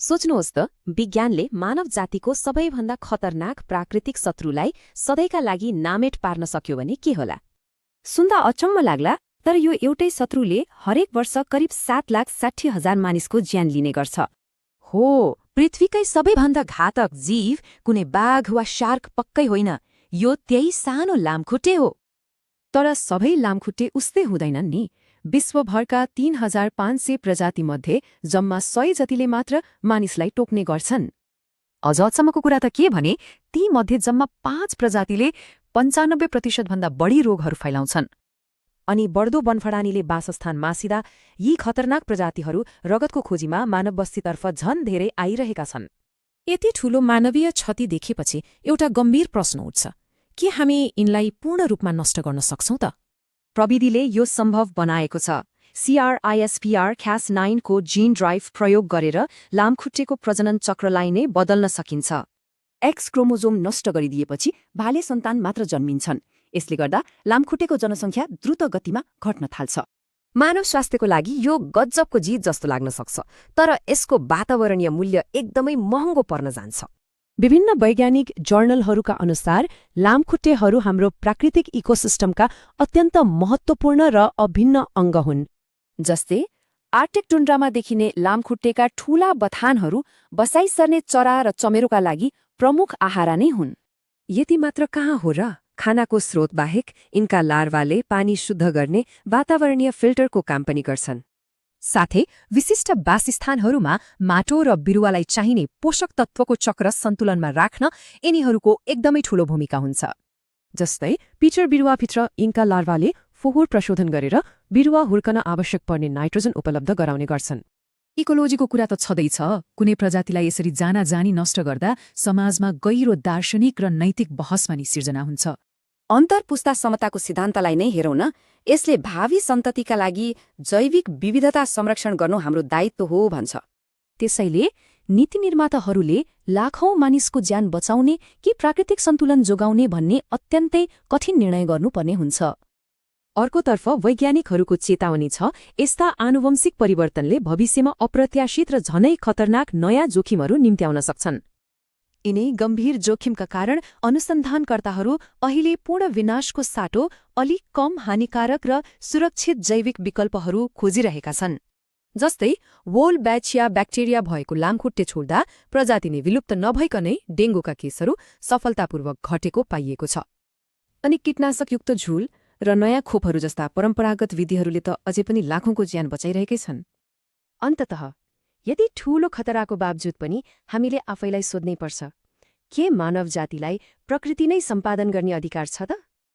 सोच्नुहोस् त, विज्ञानले मानव जातिको सबैभन्दा खतरनाक प्राकृतिक शत्रुलाई सधैँका लागि नामेट पार्न सक्यो भने के होला? सुन्दा अचम्म लाग्ला, तर यो एउटै शत्रुले हरेक वर्ष करिब 7,60,000 मानिसको ज्यान लिने गर्छ। हो, पृथ्वीकै सबैभन्दा घातक जीव कुनै बाघ वा शार्क पक्कै होइन, यो त्यही सानो लामखुट्टे हो। तर सबै लामखुट्टे उस्तै हुँदैनन् नि। विश्वभरका 3,500 प्रजातिमध्ये जम्मा 100 जतिले मात्र मानिसलाई टोक्ने गर्छन्। अझ अचम्मको कुरा त के भने, तीमध्ये जम्मा 5 प्रजातिले 95% भन्दा बढी रोगहरू फैलाउँछन्। अनि बढ्दो वनफडानीले वासस्थान मासिँदा यी खतरनाक प्रजातिहरू रगतको खोजीमा मानव बस्तीतर्फ झन धेरै आइरहेका छन्। यति ठूलो मानवीय क्षति देखेपछि एउटा गम्भीर प्रश्न उठ्छ, के हामी यिनलाई पूर्ण रूपमा नष्ट गर्न सक्छौं त? प्रविधिले यो सम्भव बनाएको छ। CRISPR-Cas9 को जीन ड्राइभ प्रयोग गरेर लामखुट्टेको प्रजनन चक्रलाई नै बदल्न सकिन्छ। एक्स क्रोमोजोम नष्ट गरिदिएपछि भाले सन्तान मात्र जन्मिन्छन्। यसले गर्दा लामखुट्टेको जनसङ्ख्या द्रुत गतिमा घट्न थाल्छ। मानव स्वास्थ्यको लागि यो गज्जबको जीत जस्तो लाग्न सक्छ, तर यसको वातावरणीय मूल्य एकदमै महँगो पर्न जान्छ। विभिन्न वैज्ञानिक जर्नलहरूका अनुसार लामखुट्टेहरू हाम्रो प्राकृतिक इकोसिस्टमका अत्यन्त महत्त्वपूर्ण र अभिन्न अङ्ग हुन्। जस्तै आर्कटिक टुन्ड्रामा देखिने लामखुट्टेका ठूला बथानहरू बसाइ सर्ने चरा र चमेरोका लागि प्रमुख आहारा नै हुन्। यति मात्र कहाँ हो र? खानाको स्रोत बाहेक यिनका लार्वाले पानी शुद्ध गर्ने वातावरणीय फिल्टरको काम पनि गर्छन्। साथै विशिष्ट वासस्थानहरूमा माटो र बिरुवालाई चाहिने पोषक तत्त्वको चक्र सन्तुलनमा राख्न यिनीहरूको एकदमै ठूलो भूमिका हुन्छ। जस्तै पिचर बिरुवाभित्र यिनका लार्वाले फोहोर प्रशोधन गरेर बिरुवा हुर्कन आवश्यक पर्ने नाइट्रोजन उपलब्ध गराउने गर्छन्। इकोलोजीको कुरा त छँदैछ। कुनै प्रजातिलाई यसरी जानी नष्ट गर्दा समाजमा गहिरो दार्शनिक र नैतिक बहसमा नि सिर्जना हुन्छ। अन्तरपुस्ता समताको सिद्धान्तलाई नै हेरौँ न। यसले भावी सन्ततिका लागि जैविक विविधता संरक्षण गर्नु हाम्रो दायित्व हो भन्छ। त्यसैले नीति निर्माताहरूले लाखौं मानिसको ज्यान बचाउने कि प्राकृतिक सन्तुलन जोगाउने भन्ने अत्यन्तै कठिन निर्णय गर्नुपर्ने हुन्छ। अर्कोतर्फ वैज्ञानिकहरूको चेतावनी छ, यस्ता आनुवंशिक परिवर्तनले भविष्यमा अप्रत्याशित र झनै खतरनाक नयाँ जोखिमहरू निम्त्याउन सक्छन्। यिनै गम्भीर जोखिमका कारण अनुसन्धानकर्ताहरू अहिले पूर्ण विनाशको साटो अलिक कम हानिकारक र सुरक्षित जैविक विकल्पहरू खोजिरहेका छन्। जस्तै वोलब्याचिया ब्याक्टेरिया भएको लामखुट्टे छोड्दा प्रजाति नै विलुप्त नभइकनै डेङ्गुका केसहरू सफलतापूर्वक घटेको पाइएको छ। अनि कीटनाशकयुक्त झुल र नयाँ खोपहरू जस्ता परम्परागत विधिहरूले त अझै पनि लाखौंको ज्यान बचाइरहेकै छन्। अन्ततः यदि ठूलो खतराको बावजुद पनि हामीले आफैलाई सोध्नै पर्छ, के मानव जातिलाई प्रकृति नै सम्पादन गर्ने अधिकार छ त?